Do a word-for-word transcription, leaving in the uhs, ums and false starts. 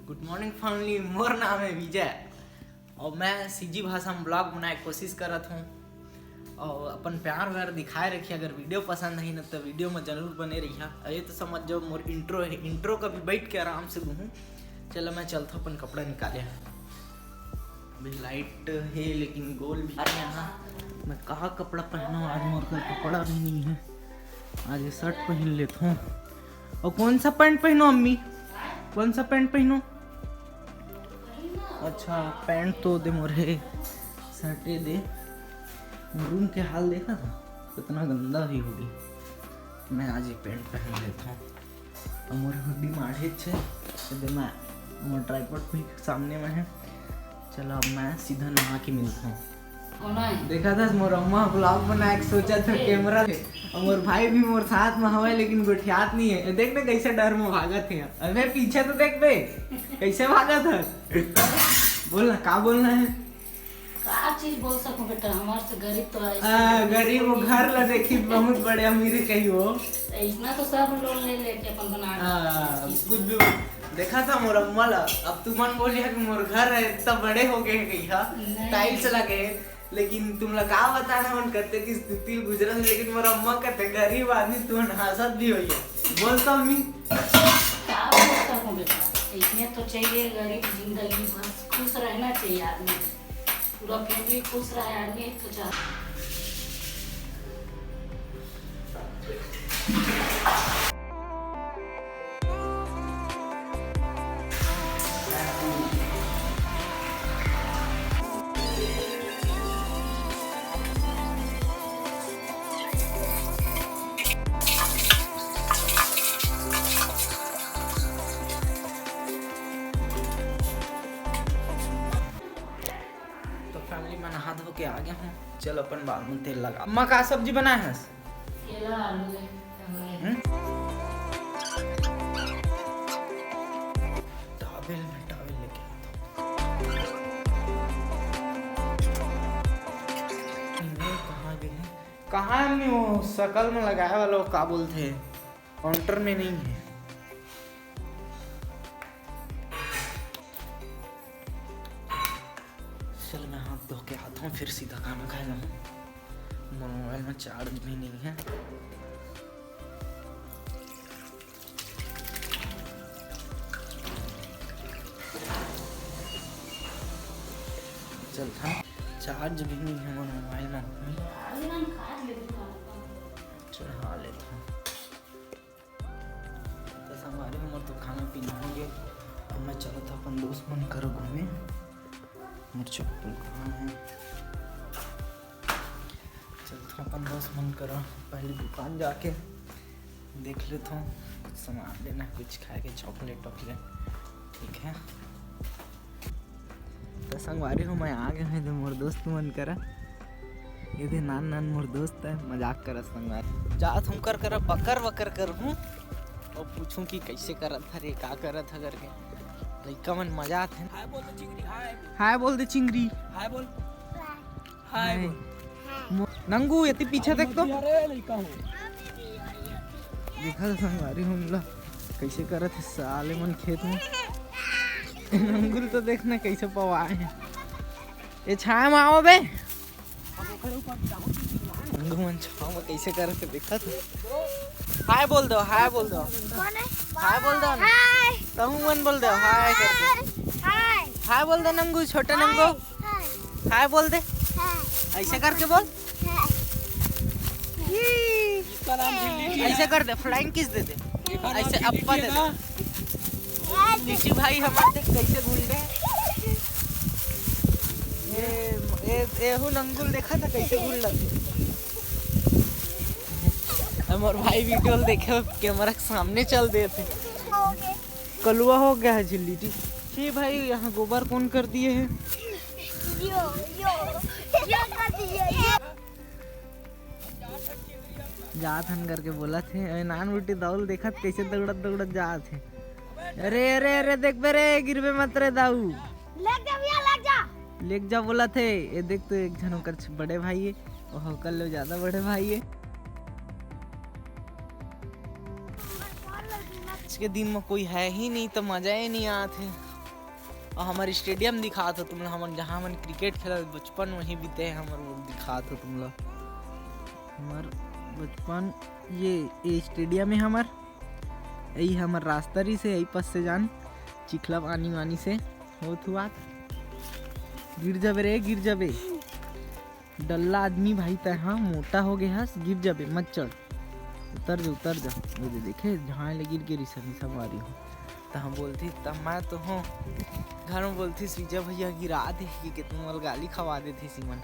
Good morning family, मोर नाम है विजय और मैं सीजी भाषा में ब्लॉग बनाए के कोशिश करत हूँ और अपन प्यार व्यार दिखाए रखिए। अगर वीडियो पसंद आई ना तो वीडियो में जरूर बने रहिए। और ये तो समझ जाओ मोर इंट्रो है, इंट्रो का भी बैठ के आराम से दूहूँ। चलो मैं चलता हूँ अपन कपड़ा निकाले। अभी लाइट है लेकिन गोल भी। अरे यहाँ मैं कहाँ कपड़ा पहनूँ, आज मोर कर कपड़ा भी नहीं है। आज ये शर्ट पहन लेता हूँ। और कौन सा पैंट पहनो अम्मी? कौन सा पैंट पहनो? अच्छा, पैंट तो दे मोरे, शर्टे दे। रूम के हाल देखा था, कितना गंदा भी होगी। मैं आज ये पैंट पहन लेता हूँ। और मोर हुडी माढ़े छे, तो दे मैं मोर ट्राइपॉड भी सामने में है। चलो अब मैं सीधा नहा के मिलता हूँ। देखा था मोर अम्मा ब्लॉग बनाए के सोचा था कैमरा से। और मोर भाई भी मोर साथ में हवे लेकिन गोठियात नहीं है। देख ना कैसे डर में भागत है। अबे पीछे तो देख बे, कैसे भागत है। बोल ना, का बोलना है? का चीज बोल सकूं बेटा, हमार से गरीब तो है। आ, गरीब वो घर ला देखी, बहुत बड़े अमीर कही हो। इतना तो सब लोन ले लेके अपन बना आ, कुछ भी देखा था मोर अम्मा ला। अब तुमन बोलिया कि मोर घर है, इतना बड़े हो गए हैं कहिया, नहीं। टाइल्स लगे हैं। लेकिन तुमला का बताना, मन कते की स्थिति गुजरत है, लेकिन मोर अम्मा कते गरीब आदमी, तुमन हंसत भी होइया। बोल तो अम्मी। का बोल सकूं बेटा, इतने तो चाहिए गरीब जिंदगी, बस खुश रहना चाहिए आदमी, पूरा फैमिली खुश रहे आदमी तो चाह। तो फैमिली, मैं नहा धो के आ गया हूँ। चल अपन बाल में तेल लगा। अम्मा, का सब्जी बनाए हस? केला आलू है। हम्म? टॉवेल में टॉवेल लेके आता हूँ। नहीं, कहाँ गए हैं? कहाँ है अम्मी वो शकल में लगाए वाला, वो का बोलते हैं, काउंटर में नहीं है। चल मैं हाथ धो के आता हूँ, फिर सीधा खाना खाए जाऊँ। मोबाइल में चार्ज भी नहीं है। चल था, चार्ज भी नहीं है मोर मोबाइल में। चढ़ा लेता हूँ। तो संगवारी हो, मोर तो खाना पीना हो गया। अब मैं चलत हूँ अपन दोस्त मन करा घूमे। मोर चप्पल कहाँ है? चलत हूँ अपन दोस्त मन करा, पहले दुकान जाके देख लेता हूँ, कुछ सामान लेना है, कुछ खाए के, चॉकलेट वॉकलेट। ठीक है, तो संगवारी हो, मैं आ गया हूँ मोर दोस्त मन करा। ये दे नान नान मोर दोस्त है, मजाक करत संगवारी। जात हूँ कर करा बकर वकर कर हूँ और पूछूँ कि कैसे करत हरे, का करत ह करके। लइका मन मजा आथे। हाय बोल दे चिंगरी, हाय। हाय बोल दे चिंगरी। हाय बोल। हाय हाय। बोल। मो-, नंगू, एती पीछे देख तो। अरे लइका हो। देखा तो संगवारी हो मोला कैसे करत हे साले मन खेत में। नंगू ल तो देखना कैसे पवाए हे। ये छाया में आओ बे। नंगू मन छाव में कैसे करत हे देखा तो। हाय बोल दो, हाय बोल दो। कौन है? हाय बोल दो ना। हाय। तहू मन बोल दो हाय करके। हाय। हाय बोल दे नंगू, छोटे नंगू। हाय। हाय बोल दे। हाय। ऐसे करके बोल। हाय। ऐसे कर दे, फ्लाइंग किस दे दे। ऐसे अप्पा दे दे। हाय। लीची भाई हमारे देख कैसे घूम रहे। ये, ये, ये हूँ नंगुल देखा था कैसे घूम रहा। हमारे भाई वीडियो देखे, कैमरा के सामने चल देते। कलुआ हो गया है झिल्ली टी। छी भाई, यहाँ गोबर कौन कर दिए है? यो, यो, यो कर दिए, यो। जात हन करके बोलत हे। ए, नान बेटी दाऊ ल देखत कैसे दौड़त दौड़त जात हे। अरे, अरे, अरे, देख बे रे, गिरबे मत रे दाऊ। लेग जा भैया, लेग जा। लेग जा बोलत हे। ये देख तो एक झन ओकर छ-, बड़े भाई हे, ओह ओकर ले ज्यादा बड़े भाई हे। आज के दिन में कोई है ही नहीं तो मजा ही नहीं आत हे। हमर स्टेडियम दिखात हो तुमला, हमन जहाँ हमन क्रिकेट खेलत बचपन, वहीं बीते हे हमर, वो दिखात हो तुमला। हमर बचपन, ये, ये स्टेडियम हे हमर, यही हमर रास्ता रहिस हे, यही पस से जान, चिखला पानी वानी से होत हुआत। गिर जाबे रे, गिर जाबे। डल्ला आदमी भाई, तै हा मोटा हो गए हस, गिर जाबे, मत चढ़, उतर जा, उतर जा। वो दे देखे, जहाँ ले गिर गे रिसन, सब मारी हो। त हम बोलती, त मैं तो हूँ, घर में बोलती, "विजय भैया गिरा दे," कि, कि तुम गाली खवा देती सीमन।